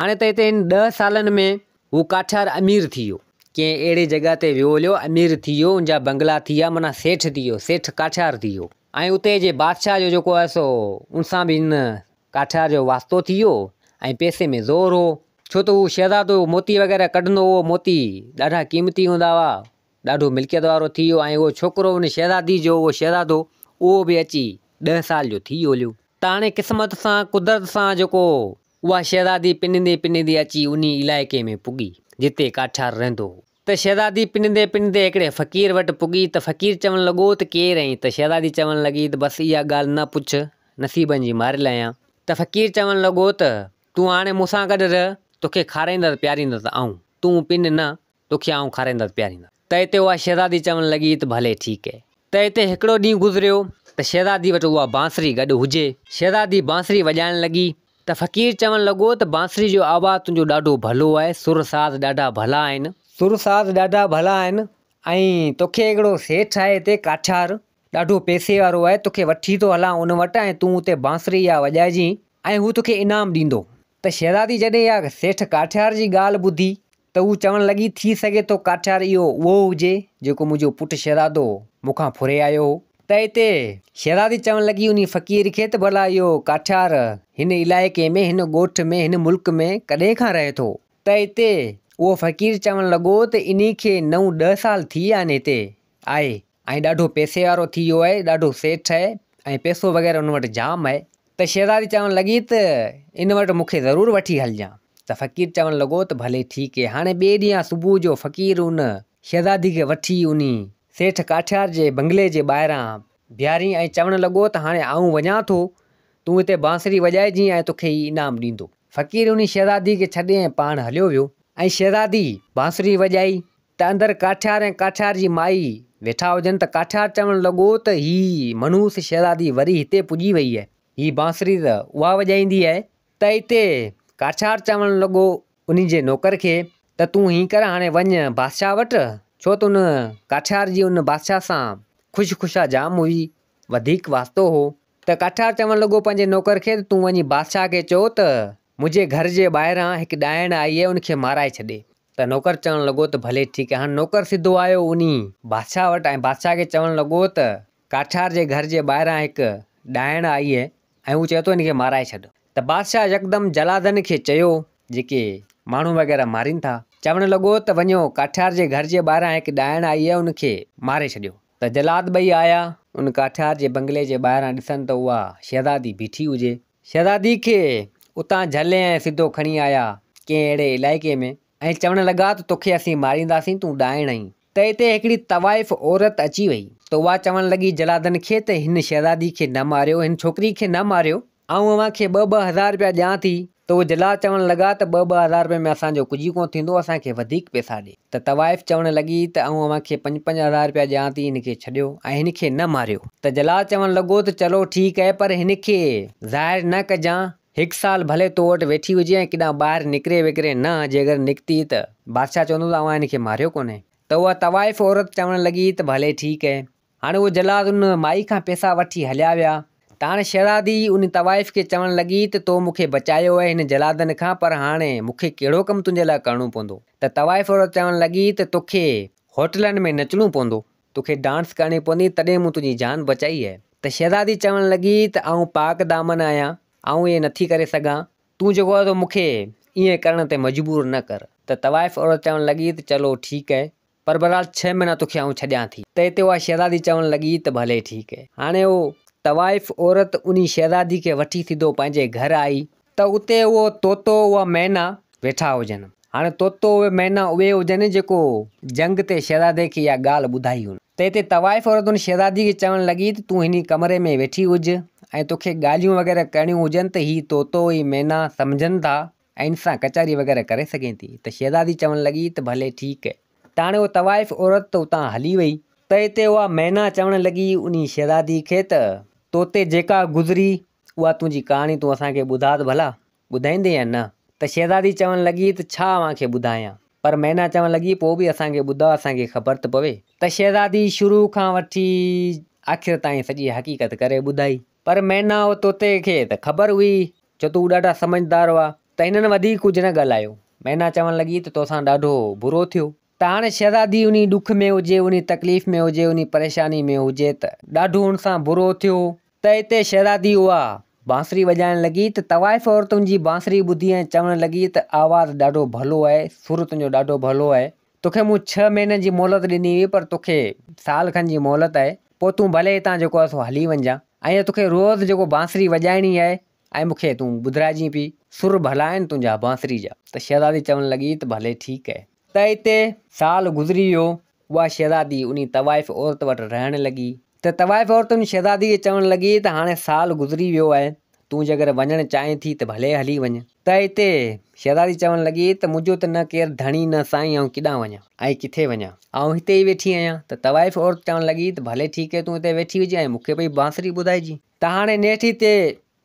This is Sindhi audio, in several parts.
هاڻي ته هتي هن ڏهه سالن ۾ هو ڪاٺيار امير ٿي ويو. ڪنهن اهڙي جڳهه تي ويو هليو، امير ٿي ويو، ان جا بنگلا ٿي ويا، معنيٰ سيٺ ٿي ويو، سيٺ ڪاٺيار ٿي ويو. ۽ اتي جي بادشاهه جو جيڪو آهي سو ان سان به هن ڪاٺيار جو واسطو ٿي ويو ۽ پئسي ۾ زور هو، ڇو ته هو شهزادو موتي وغيره ڪڍندو هو، موتي ڏاڍا قيمتي هوندا هئا، ڏاڍو ملڪيت وارو ٿي ويو ۽ اهو ڇوڪرو ان شهزادي جو اهو شهزادو اهو به اچي ڏهه سال جو ٿي ويو هليو. ته هاڻي قسمت سان قدرت سان جيڪو اها شهزادي پنندي پنندي اچي انهي علائقي ۾ پڳي، جتي ڪاٺيار رهندو هو. ته شهزادي پنندي پنندي هڪڙي فقير وٽ پڳي ته فقير چوڻ لڳو ته ڪير آهين؟ ته شهزادي چوڻ لڳي ته بس اها ڳالهه نه پڇ، نصيبن جي ماريل آهيان. ته فقير چوڻ لڳو ته تون هاڻي مون سان گڏ رهه، توکي کارائيندس پياريندس آئون، تون پن نه، توکي آئون کارائيندس پياريندس. ته اتي اها شهزادي چوڻ لڳي ته ڀلي ٺيڪ اهي. ته اتي هڪڙو ڏينهن گذريو ته شهزادي وٽ اها بانسري گڏ هجي. شهزادي بانسري وڄائڻ لڳي ته فقير چوڻ لڳو ته بانسري جو آواز تنهنجو ڏاڍو ڀلو آهي، سر ساز ڏاڍا ڀلا آهن. سر ساز ڏاڍا ڀلا آهن ۽ توکي هڪڙو سيٺ آهي هتي ڪاٺيار، ڏاڍو پئسي وارو آهي، توکي وٺي ٿو هلان ان وٽ ۽ تون اتي بانسري اها وڄائجين ۽ هو توکي انعام ڏيندو. ته شهزادي جڏهن اها سيٺ ڪاٺيار جي ڳالهه ٻڌي ته هوء چوڻ لڳي، ٿي سگهي ٿو ڪاٺيار اهو اهو هجي، جيڪو منهنجو پٽ شهزادو مون کان ڦري آيو هو. ته اتي شهزادي چوڻ لڳي انهي فقير کي ته ڀلا اهو ڪاٺيار هن علائقي ۾، هن ڳوٺ ۾، هن ملڪ ۾ ڪڏهن کان رهي ٿو؟ ته اتي اهو فقير چوڻ لڳو ته انهي کي نو ڏهه سال ٿي ويا آهن هتي آئي ۽ ڏاڍو پئسي وارو ٿي ويو آهي، ڏاڍو سيٺ آهي ۽ پئسو وغيره ان وٽ جام آهي. ته شهزادي چوڻ لڳي ته ان وٽ مون کي ضرور وٺي هلجان. ته فقير چوڻ لڳو ته ڀلي ٺيڪ اهي. هاڻي ٻئي ڏينهن صبح جو فقير ان شهزادي کي وٺي انهي سيٺ ڪاٺيار جي بنگلي جي ٻاهران بيهارين ۽ چوڻ لڳو ته هاڻي آئون وڃان ٿو، تون هتي بانسري وڄائجين ۽ توکي هي انعام ڏيندو. فقير انهي شهزادي کي ڇڏي ۽ پاڻ هليو ويو ۽ شهزادي بانسري وڄائي ته اندر ڪاٺيار ۽ ڪاٺيار جي مائي ويٺا هجن ته ڪاٺيار چوڻ لڳو ته هي منحوس شهزادي وري هتي پڄي وئي آهي، هي بانسري ته اها وڄائيندي آهي. ته اتي ڪاٺيار چوڻ لڳو انهي جي نوڪر کي ته تون هين ڪر هاڻي وڃ بادشاهه وٽ، ڇو ته ان ڪاٺيار جي ان بادشاهه سان خوش خوشا جام هئي، وڌيڪ واسطو هو. ته ڪاٺيار چوڻ لڳو پنهنجي نوڪر کي ته تون وڃي بادشاهه کي چئو ته منهنجي گهر جي ٻاهران هڪ ڏائڻ آئي آهي ان کي مارائي ڇڏي. ته نوڪر چوڻ لڳو ته ڀلي ٺيڪ آهي. هاڻ نوڪر سڌو آيو انهي بادشاهه وٽ ۽ بادشاهه کي چوڻ لڳو ته ڪاٺيار جي گهر جي ٻاهران هڪ ڏائڻ آئي آهي ۽ هو چئي ٿو ان کي مارائي ڇڏ. ته بادشاهه يڪدم جلادن کي چيو جيڪي ماڻهو وغيره مارين ٿا. چوڻ لڳو ته وڃو ڪاٺيار جي گهر جي ٻاهران هڪ ڏائڻ آئي آهي ان کي ماري ڇڏيو. ته جلاد ٻئي آيا ان ڪاٺيار جي بنگلي جي ٻاهران ڏسن ته اها شهزادي بيٺي هجي. شهزادي کي اتان جهلي ۽ سڌو کڻي آيا ڪنهن اهڙي علائقي ۾ ۽ چوڻ لڳا ته توکي اسين مارينداسين تون ڏائڻ آهين. ته اتي هڪڙي طوائف عورت اچي وئي ته اها چوڻ لڳي جلادن کي ته هن شهزادي کي نه ماريو هن ڇوڪري کي نه ماريو آئون اوهان کي ٻه ٻه هزار رپيا ڏيان ٿي ته اهي جلاد چوڻ لڳا ته ٻه ٻه هزار رپين ۾ اسان جو ڪجهه ئي ڪونه ٿيندو، اسان کي وڌيڪ پئسا ڏي. ته طوائف چوڻ لڳي ته آئون اوهان کي پنج پنج هزار رپيا ڏيان ٿي، هن کي ڇڏيو ۽ هن کي نه ماريو. ته جلاد چوڻ لڳو ته چلو ٺيڪ آهي پر هن کي ظاهر نه ڪجان، هڪ سال ڀلي تو وٽ ويٺي هجي ۽ ڪيڏانهن ٻاهر نڪري وڪري نه، جي اگر نڪتي ته بادشاهه چوندو ته اوهان هن کي ماريو ڪونهي. ته اها طوائف عورت چوڻ لڳي ته ڀلي ٺيڪ آهي. هاڻي اهي جلاد ان مائي کان پئسا وٺي هليا ويا ته هاڻي شهزادي ان طوائف کي چوڻ لڳي ته تو مون کي بچايو آهي هن جلادن کان پر هاڻي مون کي ڪهڙو ڪم تنهنجي لاء ڪرڻو پوندو ته طوائف عورت چوڻ لڳي ته توکي هوٽلن ۾ نچڻو پوندو توکي ڊانس ڪرڻي پوندي تڏهن مون تنهنجي جان بچائي آهي ته شهزادي چوڻ لڳي ته آئون پاڪ دامن آهيان آئون ائين نٿي ڪري سگهان تون جيڪو آهي سو مون کي ائين ڪرڻ تي مجبور نه ڪر ته طوائف عورت چوڻ لڳي ته چلو ٺيڪ آهي پر بهرحال ڇهه مهينا توکي آئون ڇڏيان ٿي. ته اتي اها شهزادي چوڻ لڳي ته ڀلي ٺيڪ. هاڻي اهو طوائف عورت انهي شهزادي کي وٺي سڌو پنهنجي گهر آئي. ته اتي اهو طوطو اها مينا ويٺا هجن. هاڻي طوطو اهي مينا اهي هجن جيڪو جنگ تي شهزادي کي اها ڳالهه ٻڌائي هن. ته اتي طوائف عورت ان شهزادي کي چوڻ لڳي ته تون هني ڪمري ۾ ويٺي هج ۽ توکي ڳالهيون وغيره ڪرڻيون هجن ته هي طوطو هي مينا سمجهن ٿا ۽ ان سان ڪچهري وغيره ڪري سگهين ٿي ته شهزادي چوڻ لڳي ته ڀلي ٺيڪ. ته هاڻي اها طوائف عورت ته اتان هلي وئي. ته اتي اها مينا چوڻ لڳي انهي شهزادي کي ته تو تي جيڪا گذري اها تنهنجي ڪهاڻي تون اسان کي ٻڌاء ته ڀلا، ٻڌائيندين يا نه؟ ته شهزادي چوڻ لڳي ته ڇا اوهان کي ٻڌايان؟ پر مينا چوڻ لڳي پوء به اسان کي ٻڌاء اسان کي خبر ته پوي. ته شهزادي شروع کان وٺي آخر تائين سڄي حقيقت ڪري ٻڌائي. پر مينا او طوطي کي ته خبر هئي ڇو ته هو ڏاڍا سمجهدار هئا. ته هنن وڌيڪ ڪجهه نه ڳالهايو. مينا چوڻ لڳي ته توسان ڏاڍو برو ٿيو. ته هاڻي شهزادي انهي ڏک ۾ هجي، انهي تڪليف ۾ هجي، انهي پريشاني ۾ هجي ته ڏاڍو هن سان برو ٿيو. ته اتي شهزادي اها بانسري وڄائڻ لڳي ته طوائف عورت ان جي بانسري ٻڌي ۽ چوڻ لڳي ته آواز ڏاڍو ڀلو آهي، سر تنهنجو ڏاڍو ڀلو آهي. توکي مون ڇهه مهينن جي مهلت ڏني هئي پر توکي سال کن جي مهلت آهي، پوء تون ڀلي هتان جيڪو آهي سو هلي وڃجان ۽ توکي روز جيڪو بانسري وڄائڻي آهي ۽ مون کي تون ٻڌرائجين پئي، سر ڀلا آهن تنهنجا بانسري جا. ته شهزادي چوڻ لڳي ته ڀلي ٺيڪ آهي. ته اتي سال گذري ويو، اها شهزادي انهي طوائف عورت وٽ رهڻ لڳي. ته طوائف عورت ان شهزادي کي چوڻ لڳي ته هاڻي سال گذري ويو آهي، تون جيڪر وڃڻ چاهين ٿي ته ڀلي هلي وڃ. ته اتي شهزادي چوڻ لڳي ته منهنجو ته نه ڪير ڌڻي نه سائين آئون ڪيڏانهن وڃان ۽ ڪٿي وڃان؟ آئون هتي ئي ويٺي آهيان. ته طوائف عورت چوڻ لڳي ته ڀلي ٺيڪ آهي تون هتي ويٺي هج ۽ مون کي پئي بانسري ٻڌائجين. ته هاڻي نيٺ هتي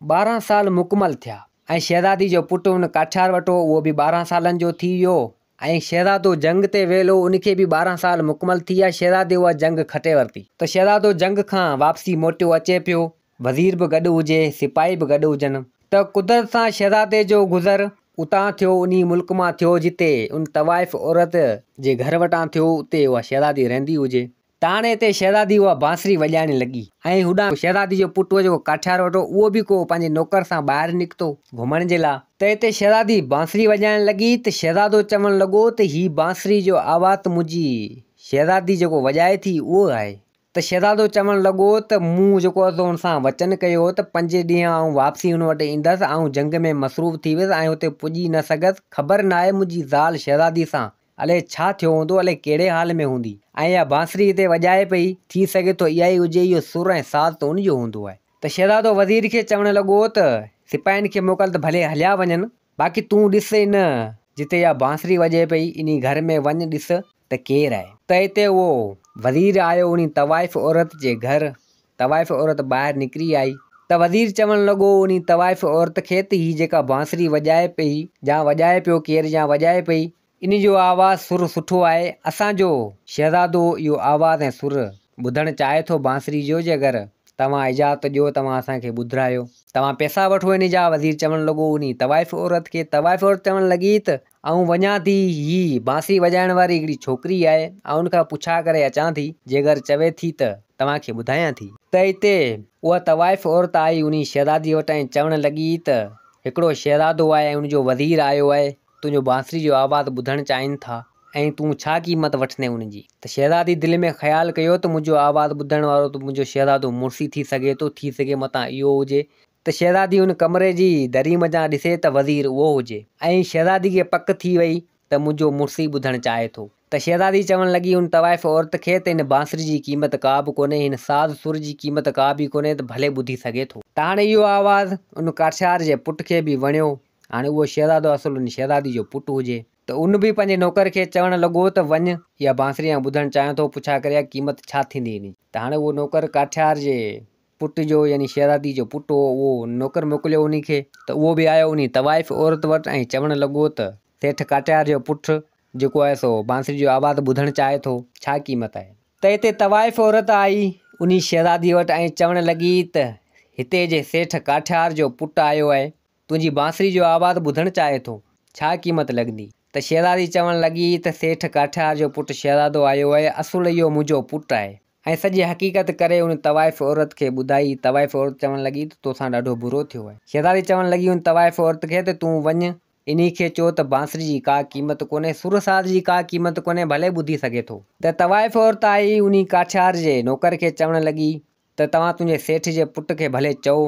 12 سال مڪمل ٿيا ۽ شهزادي جو پٽ ان ڪاٺيار وٽ هو اهو به 12 سالن جو ٿي ويو ۽ شهزادو جنگ تي ويل هو ان کي به 12 سال مڪمل ٿي ويا شهزادي اها جنگ کٽي ورتي. ته شهزادو جنگ کان واپسي موٽيو اچي پيو وزير به گڏ هجي سپاهي به گڏ هجن ته قدرت سان شهزادي جو گذر اتان ٿيو انهي ملڪ مان ٿيو جتي ان طوائف عورت جي گهر وٽان ٿيو اتي اها شهزادي رهندي هجي. تاڻي تي شهزادي اها بانسري وڄائڻ لڳي ۽ هوڏانهن شهزادي جو پٽ جيڪو ڪاٺيار وٽ هو اهو به ڪو پنهنجي نوڪر سان ٻاهر نڪتو گهمڻ جي لاء ته اتي شهزادي بانسري وڄائڻ لڳي ته شهزادو چوڻ لڳو ته هي بانسري جو آواز ته منهنجي شهزادي جيڪو وڄائي ٿي اهو آهي ته شهزادو چوڻ لڳو ته مون جيڪو آهي سو هن سان وچن ڪيو هو ته پنج ڏينهن آئون واپسي هن وٽ ايندس آئون جنگ ۾ مصروف ٿي ويس ۽ اتي پڄي نه سگهيس خبر ناهي منهنجي زال شهزادي سان الائي ڇا ٿيو هوندو، الائي ڪهڙي حال ۾ هوندي ۽ اها بانسري هتي وڄائي پئي، ٿي سگهي ٿو اها ئي هجي، اهو سر ۽ ساز ته ان جو هوندو آهي. ته شهزادو وزير کي چوڻ لڳو ته سپاهين کي موڪل ته ڀلي هليا وڃن، باقي تون ڏس ان جتي اها بانسري وڄي پئي، انهي گهر ۾ وڃ ڏس ته ڪير آهي. ته اتي اهو وزير آيو انهي طوائف عورت جي گهر، طوائف عورت ٻاهر نڪري آئي ته وزير چوڻ لڳو انهي طوائف عورت کي ته هي جيڪا بانسري وڄائي پئي يا وڄائي پيو ڪير يا وڄائي پئي انهي جو آواز سر سٺو آهي اسان جو شهزادو اهو آواز ۽ سر ٻڌڻ چاهي ٿو بانسري جو جيڪر توهان اجازت ڏيو توهان اسان کي ٻڌرايو توهان پئسا وٺو انهي جا وزير چوڻ لڳو انهي طوائف عورت کي طوائف عورت چوڻ لڳي ته آئون وڃان ٿي، هي بانسري وڄائڻ واري هڪڙي ڇوڪري آهي، آئون ان کان پڇا ڪري اچان ٿي، جيڪر چوي ٿي ته توهان کي ٻڌايان ٿي. ته اتي اها طوائف عورت آئي انهي شهزادي وٽ ۽ چوڻ لڳي ته هڪڙو شهزادو آهي ۽ ان جو وزير آيو آهي، تنهنجو بانسري جو آواز ٻڌڻ چاهين ٿا ۽ تون ڇا قيمت وٺندين ان جي؟ ته شهزادي دل ۾ خيال ڪيو ته منهنجو آواز ٻڌڻ وارو ته منهنجو شهزادو مڙس ئي ٿي سگهي ٿو، ٿي سگهي متان اهو هجي ته شهزادي ان ڪمري جي دري منجهان ڏسي ته وزير اهو هجي ۽ شهزادي کي پڪ ٿي وئي ته منهنجو مڙس ئي ٻڌڻ چاهي ٿو ته شهزادي چوڻ لڳي ان طوائف عورت کي ته هن بانسري جي قيمت ڪا به ڪونهي هن ساز سر جي قيمت ڪا به ڪونهي ته ڀلي ٻڌي سگهي ٿو. ته هاڻي اهو آواز ان ڪاٺيار جي پٽ کي به وڻيو هاڻي اهو شهزادو اصل ان شهزادي جو پٽ هجي ته ان به پنهنجي نوڪر کي چوڻ لڳو ته وڃ اها بانسري آئون ٻڌڻ چاهيان ٿو پڇا ڪري اها قيمت ڇا ٿيندي هن جي ته هاڻي اهو نوڪر ڪاٺيار جي پٽ جو يعني شهزادي جو پٽ هو، اهو نوڪر موڪليو انهي کي ته اهو به آيو انهي طوائف عورت وٽ ۽ چوڻ لڳو ته سيٺ ڪاٽيار جو پٽ جيڪو آهي سو بانسري جو آواز ٻڌڻ چاهي ٿو، ڇا قيمت آهي؟ ته اتي طوائف عورت آئي انهي شهزادي وٽ ۽ چوڻ لڳي ته هتي جي سيٺ ڪاٺيار جو پٽ آيو آهي، تنهنجي بانسري جو آواز ٻڌڻ چاهي ٿو، ڇا قيمت لڳندي؟ ته شهزادي چوڻ لڳي ته سيٺ ڪاٺيار جو پٽ شهزادو آيو آهي، اصل اهو منهنجو پٽ آهي. ۽ سڄي حقيقت ڪري ان طوائف عورت کي ٻڌائي. طوائف عورت چوڻ لڳي ته توسان ڏاڍو برو ٿيو آهي. شهزادي چوڻ لڳي ان طوائف عورت کي ته تون وڃ انهي کي چئو ته بانسري جي ڪا قيمت ڪونهي، سر ساز جي ڪا قيمت ڪونهي، ڀلي ٻڌي سگهي ٿو. ته طوائف عورت آئي انهي ڪاٺيار جي نوڪر کي چوڻ لڳي ته توهان تنهنجي سيٺ جي پٽ کي ڀلي چئو،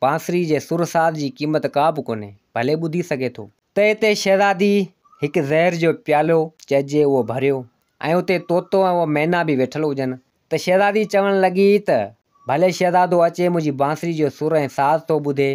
بانسري جي سر ساز جي قيمت ڪا به ڪونهي، ڀلي ٻڌي سگهي ٿو. ته اتي شهزادي هڪ زهر جو پيالو چئجي اهو ڀريو ۽ اتي طوطو ۽ اهو مينا به ويٺل هجن ته شهزادي چوڻ لڳي ته ڀلي شهزادو اچي منهنجي بانسري جو سر ۽ ساز ٿو ٻڌي،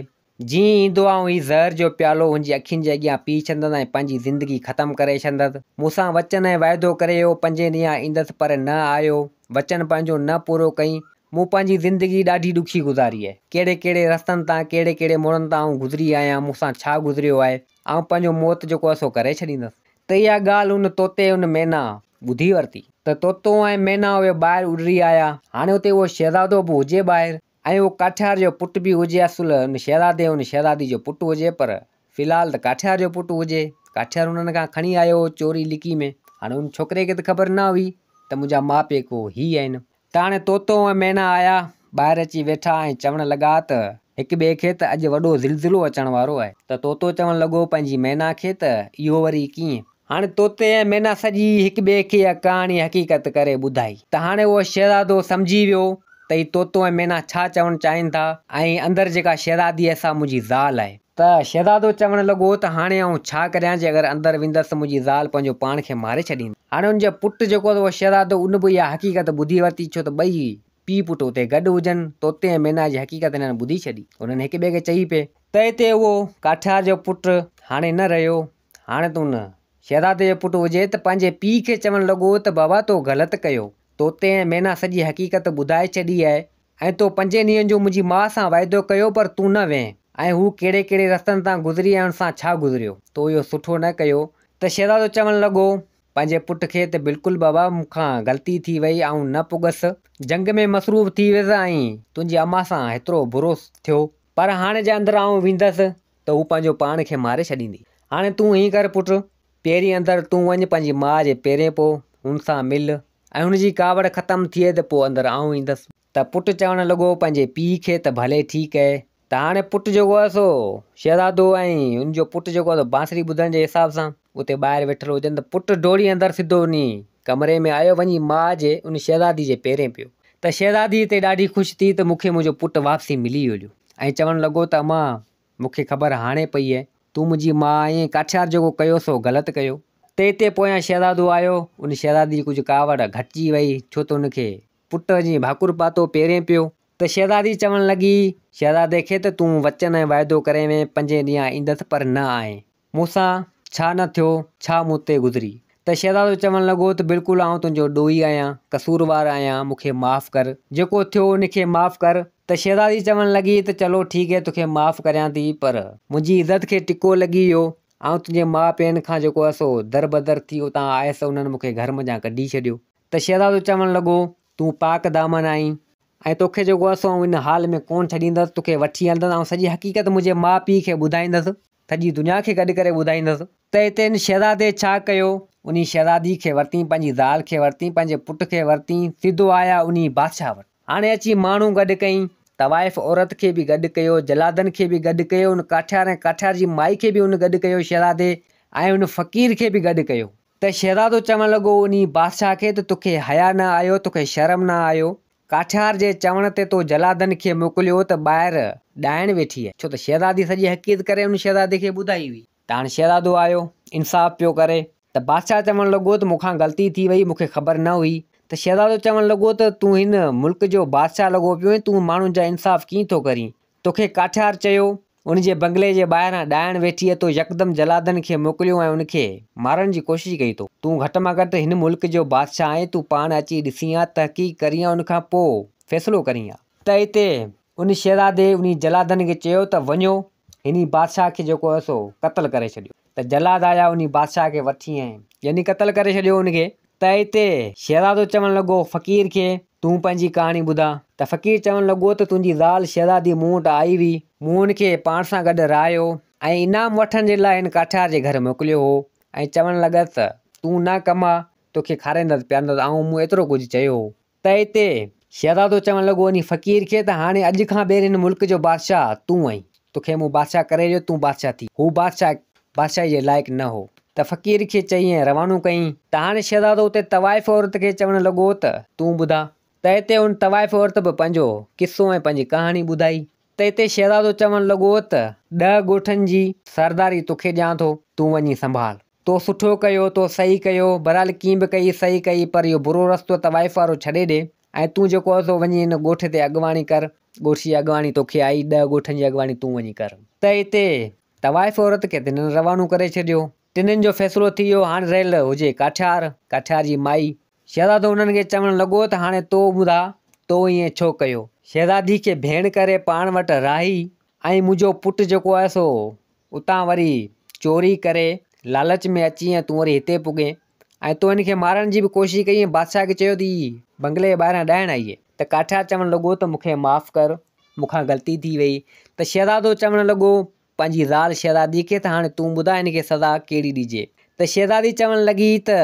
جيئن ئي ايندو آئون هي زهر جو پيالو هن جي اکين جي اڳيان پي ڇڏندس ۽ پنهنجي زندگي ختم ڪري ڇڏندس. مون سان وچن ۽ وعدو ڪري ويو پنجين ڏينهن ايندس پر نه آيو. وچن پنهنجو نه پورو ڪئين. مون پنهنجي زندگي ڏاڍي ڏکي گذاري آهي. ڪهڙي ڪهڙي رستن تان ڪهڙي ڪهڙي موڙن تان آئون گذري آهيان، مون سان ڇا گذريو آهي. آئون پنهنجو موت جيڪو آهي سو ڪري ڇڏيندس. ته اها ڳالهه ان طوطي ان مينا ٻڌي ورتي. ته طوطو ۽ مينا اهي ٻاهر اڏري آيا. هاڻي اتي اهو شهزادو به هجي ٻاهر. ۽ اهو ڪاٺيار جو پٽ به هجي اصل ان شهزادي ان شهزادي جو پٽ هجي پر في الحال ته ڪاٺيار جو پٽ هجي. ڪاٺيار انهن کان کڻي آيو هو چوري لڪي ۾. هاڻي ان ڇوڪري کي ته خبر نه هئي ته منهنجا ماء پيء ڪو هي آهن. ته هاڻي طوطو ۽ مينا آيا، ٻاهر اچي ويٺا ۽ چوڻ لڳا ته هڪ ٻئي کي ته اڄ وڏو زلزلو اچڻ وارو آهي. ته طوطو چوڻ لڳو پنهنجي مينا کي ته اهو وري ڪيئن؟ هاڻي طوطي ۽ مينا سڄي هڪ ٻئي کي اها ڪهاڻي حقيقت ڪري ٻڌائي. ته هاڻي اهو شهزادو سمجهي ويو ته هي طوطو ۽ مينا ڇا چوڻ چاهين ٿا ۽ اندر جيڪا شهزادي آهي سا منهنجي زال آهي. ته شهزادو چوڻ لڳو ته هاڻي آئون ڇا ڪريان جي اگر اندر ويندس ته منهنجي زال پنهنجو پاڻ کي ماري ڇڏيندي. هاڻي ان جو پٽ جيڪو اهو شهزادو ان به اها حقيقت ٻڌي ورتي ڇو ته ٻئي پيء پٽ اتي گڏ هجن، طوطي ۽ مينا جي حقيقت هنن ٻڌي ڇڏي. انهن هڪ ٻئي کي چئي پئي. ته هتي اهو ڪاٺيار جو پٽ هاڻي نه رهيو، هاڻي تون نه شهزادي جو پٽ هجي ته پنهنجي پيء کي چوڻ لڳو ته بابا تو غلط ڪيو، طوطي ۽ مينا سڄي حقيقت ٻڌائي ڇڏي آهي ۽ تو پنجين ڏينهن جو منهنجي ماء سان واعدو ڪيو پر تون نه وئين ۽ هو ڪهڙي ڪهڙي رستن تان گذري ۽ ان سان ڇا گذريو؟ تو اهو سٺو نه ڪيو. ته شهزادو چوڻ لڳو پنهنجي پٽ کي ته بلڪل بابا مون کان غلطي ٿي وئي آئون نه پڳس، جنگ ۾ مصروف ٿي ويس ۽ تنهنجي امان سان هيترو برو ٿيو، پر هاڻي جي اندر آئون ويندس ته هو پنهنجو پاڻ کي ماري ڇڏيندي. هاڻي تون ائين ڪر پٽ، پهرين اندر تون وڃ پنهنجي ماء جي پيرين پو، هن سان مل ۽ هن جي ڪاوڙ ختم ٿئي ته پوء اندر آئون ايندس. ته پٽ چوڻ لڳو پنهنجي پيء کي ته ڀلي ٺيڪ اهي. ته هاڻي پٽ جيڪو آهي سو شهزادو ۽ هن جو پٽ جيڪو آهي سو بانسري ٻڌڻ جي حساب سان اتي ٻاهر ويٺل هجن ته پٽ ڊوڙي اندر سڌو وڃي ڪمري ۾ آيو وڃي ماء جي ان شهزادي جي پيرين پيو. ته شهزادي هتي ڏاڍي خوش ٿي ته مون کي منهنجو پٽ واپسي ملي ويو ۽ چوڻ لڳو ته امان مون کي خبر هاڻي پئي آهي، تون منهنجي ماء آهين ۽ ڪاٺيار جيڪو ڪيو سو غلط ڪيو. تنهن تي پويان شهزادو آيو، ان شهزادي جي ڪجهه ڪاوڙ گهٽجي وئي، ڇو ته هن کي پٽ جي ڀاڪر پاتو پيرين پيو. ته شهزادي چوڻ لڳي شهزادي کي ته تون وچن ۽ واعدو ڪرين وئين پنجين ڏينهن ايندس پر نه آئين. مون سان ڇا نه ٿيو، ڇا مون تي گذري. ته شهزادو چوڻ لڳو ته بلڪل آئون تنهنجو ڏوهي آهيان، قصوروار آهيان، مون کي معاف ڪر. جيڪو ٿيو ان کي معاف ڪر. ته شهزادي چوڻ لڳي ته چلو ٺيڪ هي توکي معاف ڪريان ٿي، پر منهنجي عزت کي ٽڪو لڳي ويو، آئون تنهنجي ماء پيئن کان جيڪو آهي سو دربدر ٿي اتان آيس ته انهن مون کي گهر منجهان ڪڍي ڇڏيو. ته شهزادو چوڻ لڳو تون پاڪ دامن آهين ۽ توکي جيڪو آهي سو آئون ان حال ۾ ڪونه ڇڏيندس، توکي وٺي هلندس، آئون سڄي حقيقت منهنجي ماء پيء کي ٻڌائيندس. سڄي دنيا کي گڏ ڪري ٻڌائيندس. ته اتي ان شهزادي ڇا ڪيو؟ انهي شهزادي کي ورتين، پنهنجي زال کي ورتين، پنهنجي پٽ کي ورتين، سڌو آيا انهي بادشاهه وٽ. هاڻي اچي ماڻهو گڏ ڪئين، طوائف عورت کي به گڏ ڪيو، جلادن کي به گڏ ڪيو، ان ڪاٺيار ۽ ڪاٺيار جي مائي کي به ان گڏ ڪيو شهزادي ۽ ان فقير کي به گڏ ڪيو. ته شهزادو چوڻ لڳو انهي بادشاهه کي ته توکي حياء نه آيو، توکي شرم نه آيو، ڪاٺيار جي چوڻ تي تو جلادن کي موڪليو ته ٻاهر ڏائڻ ويٺي آهي. ڇو ته شهزادي سڄي حقيقت ڪري ان شهزادي کي ٻڌائي هئي. ته هاڻ شهزادو آيو، انصاف پيو ڪري. ته بادشاهه چوڻ لڳو ته مون کان غلطي ٿي وئي، مون کي خبر نه هئي. ته شهزادو چوڻ لڳو ته تون هن ملڪ جو بادشاهه لڳو پيو آهين، تون ماڻهن جا انصاف ڪيئن ٿو ڪرين؟ توکي ڪاٺيار چيو، ان جي بنگلي جي ٻاهران ڏائڻ ويٺي تو يڪدم جلادن کي موڪليو ۽ ان کي مارڻ جي ڪوشش ڪئي تو. تون گهٽ مان گهٽ هن ملڪ جو بادشاهه آهين، تون پاڻ اچي ڏسين ها، تحقيق ڪرين ها، ان کان پوء فيصلو ڪرين ها. ته اتي ان شهزادي انهي جلادن کي چيو ته وڃو هني بادشاهه کي جيڪو آهي سو قتل ڪري ڇڏيو. ته جلاد آيا انهي بادشاهه کي وٺي ۽ يعني قتل ڪري ڇڏيو ان کي. ته اتي شهزادو چوڻ لڳو فقير کي، تون پنهنجي ڪهاڻي ٻڌاء. ته فقير چوڻ لڳو ته تنهنجي زال شهزادي مون وٽ آئي هئي. مون هن کي پاڻ سان گڏ رهايو ۽ انعام وٺڻ جي لاء هن ڪاٺيار جي گهر موڪليو هو ۽ چوڻ لڳس ته تون نه ڪماء، توکي کارائيندس پياريندس آئون مون ايترو ڪجهه چيو هو. ته اتي شهزادو چوڻ لڳو انهي فقير کي ته هاڻي اڄ کان ٻيهر هن ملڪ جو بادشاهه تون آهين. توکي مون بادشاهه ڪري ڏيو، تون بادشاهه ٿي. هو بادشاهه بادشاهي جي لائق نه هو. ته فقير کي چئي ۽ روانو ڪيائين. ته هاڻي شهزادو اتي طوائف عورت کي چوڻ لڳو ته تون ٻڌاء. ته اتي ان طوائف عورت به پنهنجو قصو ۽ پنهنجي ڪهاڻي ٻڌائي. ته اتي شهزادو چوڻ لڳو ته ڏهه ڳوٺن جي سرداري توکي ڏيان ٿو، تون وڃي سنڀال. تو سٺو ڪيو، تو صحيح ڪيو، بهرحال ڪيئن به ڪئي صحيح ڪئي، پر اهو برو رستو طوائف وارو ڇڏي ڏي ۽ تون جيڪو آهي سو وڃي هن ڳوٺ تي اڳواڻي ڪر، ڳوٺ جي اڳواڻي توکي آئي، ڏهه ڳوٺن جي اڳواڻي تون وڃي ڪر. ته اتي طوائف عورت کي تنھن روانو ڪري ڇڏيو. ٽنھين جو فيصلو ٿي ويو، هاڻ رهيل هجي ڪاٺيار، ڪاٺيار جي مائي. شهزادو انهن کي چوڻ لڳو ته هاڻي تو ٻڌاء، تو ائين ڇو ڪيو؟ شهزادي کي ڀيڻ ڪري پاڻ وٽ راهي ۽ منهنجو پٽ جيڪو آهي سو اتان وري چوري ڪري لالچ ۾ اچي ۽ تون وري هتي پڳين ۽ تو هن کي مارڻ جي به ڪوشش ڪئي ۽ بادشاهه کي چيو ته هي بنگلي جي ٻاهران ڏائڻ آئي آهي. ته ڪاٺيار چوڻ لڳو ته مون کي معاف ڪر، مون کان غلطي ٿي وئي. ته شهزادو چوڻ لڳو پنهنجي زال شهزادي کي ته هاڻي تون ٻڌاء هن کي سزا ڪهڙي ڏجي ته شهزادي چوڻ لڳي ته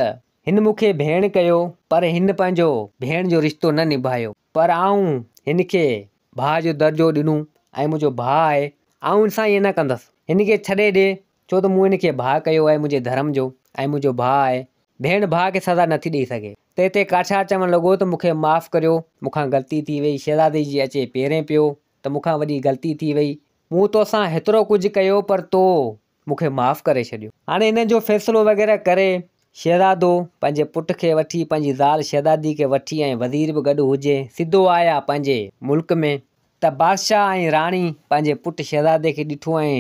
هن مون کي ڀيڻ ڪيو پر هن پنهنجو ڀيڻ جو رشتو نه نڀايو پر آئون هن کي ڀاء جو درجو ڏنو ۽ منهنجو ڀاء آهي آئون هن سان ائين نه ڪندس هن کي ڇڏي ڏي ڇو ته مون هن کي ڀاء ڪيو آهي منهنجي ڌرم جو ۽ منهنجو ڀاء آهي. ڀيڻ ڀاء کي سزا نٿي ڏئي سگهي. تنهن تي ڪاٺيار چوڻ لڳو ته مون کي معاف ڪريو، مون کان غلطي ٿي وئي. شهزادي جي اچي پيرين پيو ته مون کان وڏي غلطي ٿي وئي. مون توسان هيترو ڪجهه ڪيو پر تو مون کي معاف ڪري ڇڏيو. هاڻي هنن جو فيصلو وغيره ڪري شهزادو پنهنجي پٽ کي وٺي پنهنجي زال شهزادي کي وٺي ۽ وزير به گڏ هجي سڌو آيا پنهنجي ملڪ ۾ ته بادشاهه ۽ راڻي پنهنجي پٽ شهزادي کي ڏٺو ۽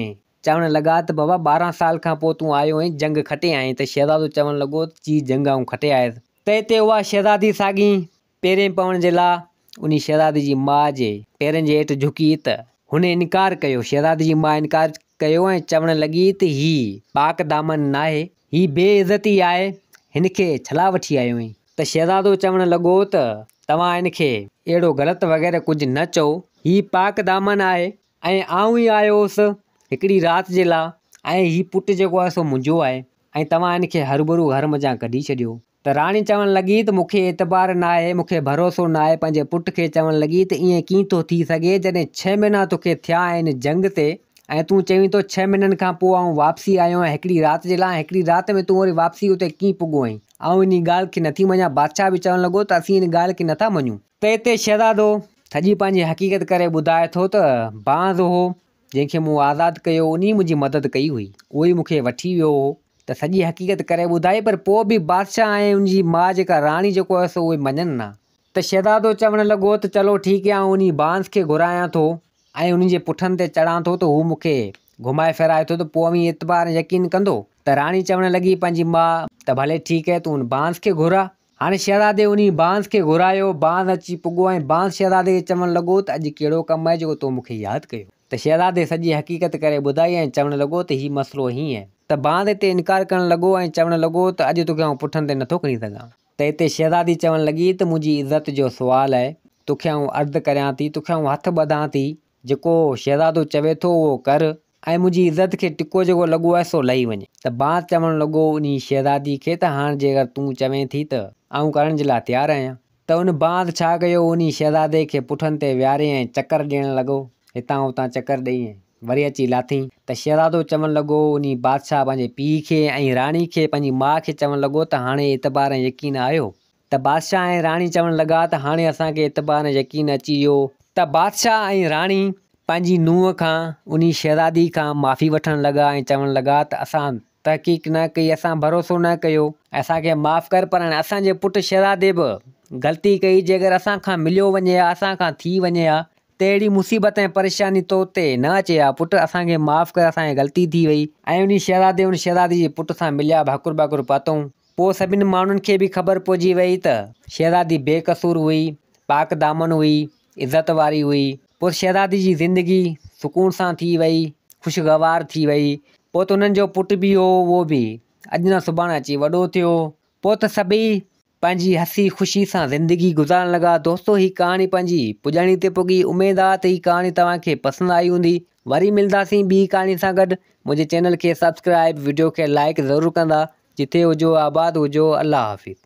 چوڻ لڳا ته بابا 12 سال کان پوء تون آيو آهين، جنگ کٽي آئين ته شهزادو چوڻ لڳو ته جي جنگ آئون کٽي آيس. تنهن تي اها شهزادي ساڳي پيرين پوڻ جي لاء انهي شهزادي جي ماء جي پيرن جي هيٺ جهڪي ته هن انڪار ڪيو. شهزادي جي ماء انڪار ڪيو ۽ چوڻ لڳي ته هي پاڪ دامن ناهي، هي بي عزتي آهي، هن کي ڇلا وٺي آيو آهين. ته شهزادو چوڻ لڳو ته توهان هن کي اهڙو غلط وغيره ڪجهه نه چئو، هي پاڪ دامن آهي، ۽ آئون ئي آيو هوس هڪڙي رات جي لا ۽ هي پٽ جيڪو آهي سو منهنجو آهي ۽ توهان هن کي هروڀرو گهر منجهان ڪڍي ڇڏيو. ته راڻي چوڻ لڳي ته مون کي اعتبار ناهي، مون کي ڀروسو ناهي، پنهنجي پٽ کي چوڻ لڳي ته ائين ڪيئن ٿو ٿي سگهي جڏهن ڇهه مهينا توکي ٿيا آهن جنگ تي ۽ تون چوين ٿو ڇهه مهينن کان پوء آئون واپسي آيو آهيان هڪڙي رات جي لا ۽ هڪڙي رات ۾ تون وري واپسي اتي ڪيئن پڳو آهين؟ آئون انهي ڳالهه کي نٿي مڃان. بادشاهه به چوڻ لڳو ته اسين ان ڳالهه کي نٿا مڃون. تنهن تي شهزادو سڄي پنهنجي حقيقت ڪري ٻڌائي ٿو ته بانز هو، جنهن کي مون آزاد ڪيو، انهيء منهنجي مدد ڪئي هئي، اهو ئي مون کي وٺي ويو هو ته سڄي حقيقت ڪري ٻڌائي، پر پوء به بادشاهه ۽ ان جي ماء جيڪا راڻي جيڪو هيس اهي مڃن نه. ته شهزادو چوڻ لڳو ته چلو ٺيڪ آهي، آئون انهيء بانز کي گهرايان ٿو ۽ انهي جي پٺن تي چڙهان ٿو ته هو مون کي گهمائي ڦيرائي ٿو ته پوء اوهين اعتبار ۽ يقين ڪندو. ته راڻي چوڻ لڳي پنهنجي ماء ته ڀلي ٺيڪ آهي، تون ان بانز کي گهراء. هاڻي شهزادي انهي بانس کي گهرايو، بانس اچي پڳو ۽ بانس شهزادي کي چوڻ لڳو ته اڄ ڪهڙو ڪم آهي جيڪو تو مون کي ياد ڪيو؟ ته شهزادي سڄي حقيقت ڪري ٻڌائي ۽ چوڻ لڳو ته هي مسئلو هيئن آهي. ته بانس هتي انڪار ڪرڻ لڳو ۽ چوڻ لڳو ته اڄ توکي آئون پٺن تي نٿو کڻي سگهان. ته هتي شهزادي چوڻ لڳي ته منهنجي عزت جو سوال آهي، توکي آئون عرض ڪريان ٿي، توکي آئون هٿ ٻڌان ٿي، جيڪو شهزادو چوي ٿو اهو ڪر ۽ منهنجي عزت کي ٽڪو جيڪو لڳو آهي سو لهي وڃي. ته بانس چوڻ لڳو انهي شهزادي کي ته هاڻ جيڪر تون چوين ٿي ته آئون ڪرڻ جي لاء تيار آهيان. ته ان بانس ڇا ڪيو انهي شهزادي کي پٺن تي ويهاري ۽ چڪر ڏيڻ لڳو هتان هتان چڪر ڏئي ۽ وري اچي لاٿئين. ته شهزادو چوڻ لڳو انهي بادشاهه پنهنجي پيء کي ۽ راڻي کي پنهنجي ماء کي چوڻ لڳو ته هاڻي اعتبار ۽ يقين آيو ته بادشاهه ۽ راڻي چوڻ لڳا ته هاڻي اسان کي اعتبار ۽ يقين اچي ويو. ته بادشاهه ۽ راڻي پنهنجي نونهن کان انهي شهزادي کان معافي وٺڻ لڳا ۽ چوڻ لڳا ته اسان تحقيق نه ڪئي، اسان ڀروسو نه ڪيو ۽ اسان کي معاف ڪر پر هاڻي اسان جي پٽ شهزادي به غلطي ڪئي جيڪر اسان کان مليو وڃي ها اسان کان ٿي وڃي ها ته اهڙي مصيبت ۽ پريشاني تو تي نه اچي ها پٽ اسان کي معاف ڪر اسان کي غلطي ٿي وئي ۽ انهي شهزادي ان شهزادي جي پٽ سان مليا ڀاڪر ڀاڪر پاتئون. پوء سڀني ماڻهن کي به خبر پئجي ويئي ته شهزادي بي قصور هئي، پاڪ دامن هئي، عزت واري هئي. پوء شهزادي جي زندگي سڪون سان ٿي ويئي، خوشگوار ٿي ويئي. پوء ته انهن جو پٽ به هو، اهو به اڄ نه سڀاڻي اچي وڏو ٿيو. پوء ته سڀئي پنهنجي هسي خوشي سان زندگي گذارڻ لڳا. دوستو هي ڪهاڻي پنهنجي پڄاڻي تي پڳي. اميد آ ته هي ڪهاڻي توهان کي پسند آئي هوندي. وري ملنداسين ٻي ڪهاڻي سان گڏ. منهنجي چينل کي سبسڪرائب، وڊيو کي لائيڪ ضرور ڪندا. جتي هجو آباد هجو الله حافظ.